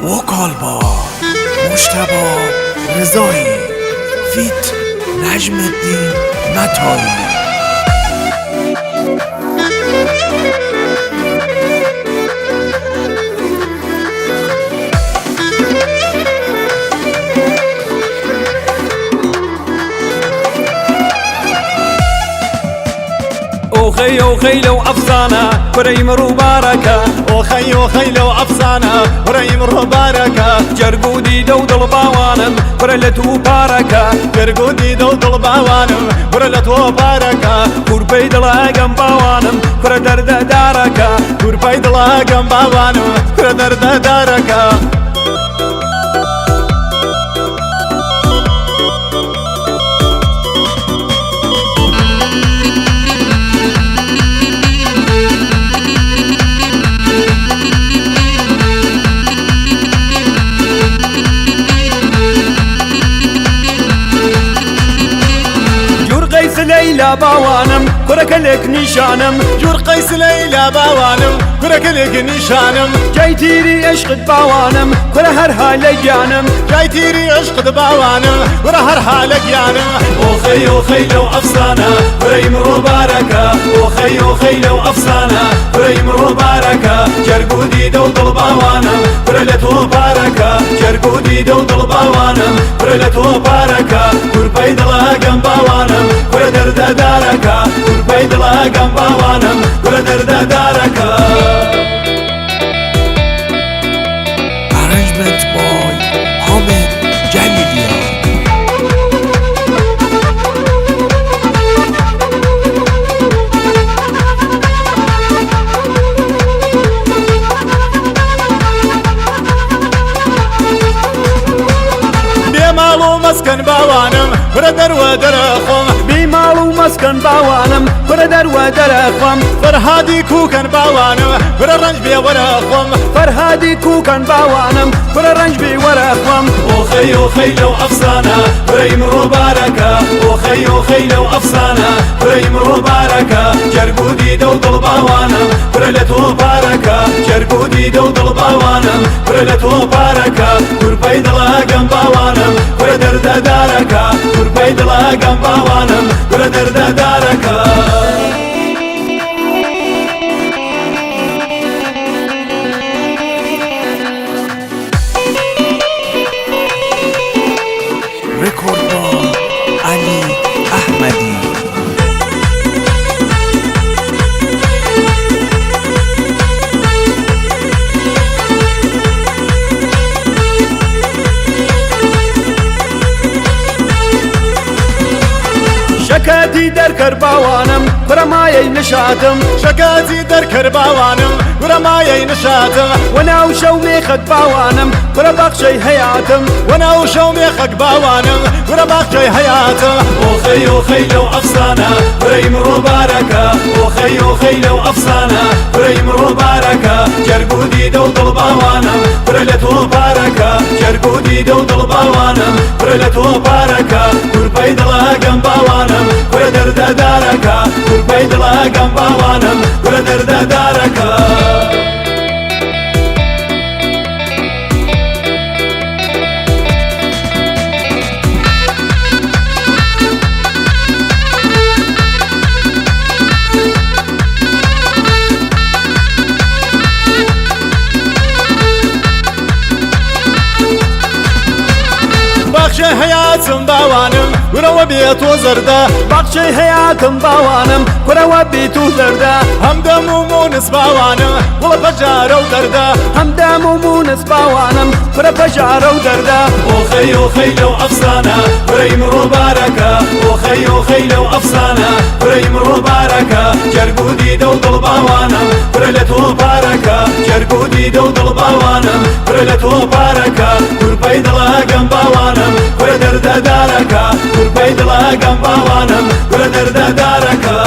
Vocal by مجتبی رضایی feat نجم الدین متایی. ئۆخەی ئۆخەی لەو ئەفسانە کورەی مڕووبارەکە. ئۆخەی ئۆخەی لەو ئەفسانە کورەی مڕووبارەکە. جەرگ و دیدە و دڵ باوانم کورە لە تو پارەکە. جەرگ و دیدە و دڵ باوانم کورە لە تۆ پارەکە. کورپەی دڵەگەم باوانم کورە دەردەدارەکە. کورپەی دڵەگەم باوانم کورە دەردەدارەکە. جور قەیس لەیلا باوانم کورەکە لێک نیشانم. جور قەیس لەیلا باوانم کورەکە لێک نیشانم. جای تیری عشقت باوانم کورە هەر ها لە گیانم. جای تیری عشقت باوانم کورە هەر ها لە گیانم. ئۆخەی ئۆخەی لەو ئەفسانە کورەی مڕووبارەکە. ئۆخەی ئۆخەی لەو ئەفسانە کورەی مڕووبارەکە. جەرگ و دیدە و دڵ باوانم کورە لە تۆ پارەکە. جەرگ و دیدە و دڵ باوانم کورە لە تۆ پارەکە. کورپەی دڵەگەم باوانم کورە دەردەدارەکە. کورپەی دڵەگەم باوانم کورە دەردەدارەکە. Arrangement by حامد جلیلیان. بێ ماڵ و مەسکەن باوانم کورە دەروە دەرەخۆم. بێ ماڵ و مەسکەن باوانم کورە دەروە دەرەخۆم. فەرهادی کوکەن باوانم کورە ڕەنج بێ وەرەخۆم. فەرهادی کوکەن باوانم کورە ڕەنج بێ وەرەخۆم. ئۆخەی ئۆخەی لەو ئەفسانە کورەی مڕووبارەکە. ئۆخەی ئۆخەی لەو ئەفسانە کورەی مڕووبارەکە. جەرگ و دیدە و دڵ باوانم کورە لە تۆ پارەکە. جەرگ و دیدە و دڵ باوانم کورە لە تۆ پارەکە. کورپەی دڵەگەم باوانم کورە دەردەدارەکە. کورپەی دڵەگەم باوانم کورە دەردەدارەکە. Record by علی احمدی. شەکاتی دەرکەر باوانم کورە مایەی نشاتم. شەکاتی دەرکەر باوانم کورە مایەی نشاتم. وەناو شەو مێخەک باوانم کورە باخچەی هەیاتم. وەناو شەو مێخەک باوانم کورە باخچەی هەیاتم. ئۆخەی ئۆخەی لەو ئەفسانە کورەی مڕووبارەکە. ئۆخەی ئۆخەی لەو ئەفسانە کورەی مڕووبارەکە. جەرگ و دیدە و دڵ باوانم کورە لە تۆ پارەکە. جەرگ و دیدە و دڵ باوانم کورە لە تۆ پارەکە. کورپەی دڵەگەم باوانم کورە دەردەدارەکە. کورپەی دڵەگەم باوانم کورە دەردەدارەکە. باخچەی هەیاتم باوانم کورەوە بێ تۆ زەردە. باخچەی هەیاتم باوانم کورەوە بێ تۆ زەردە. هەمدەم و مونس باوانم گوڵە پەژارە و دەردە. هەمدەم و مونس باوانم کورە پەژارە و دەردە. ئۆخەی ئۆخەی لەو ئەفسانە کورەی مڕووبارەکە. ئۆخەی ئۆخەی لەو ئەفسانە کورەی مڕووبارەکە. جەرگ و دیدە و دڵ باوانم کورە لە تۆ پارەکە. جەرگ و دیدە و دڵ باوانم کورە لە تۆ پارەکە. کورپەی دڵەگەم باوانم کورە دەردەدارەکە. کورپەی دڵەگەم باوانم کورە دەردەدارەکە.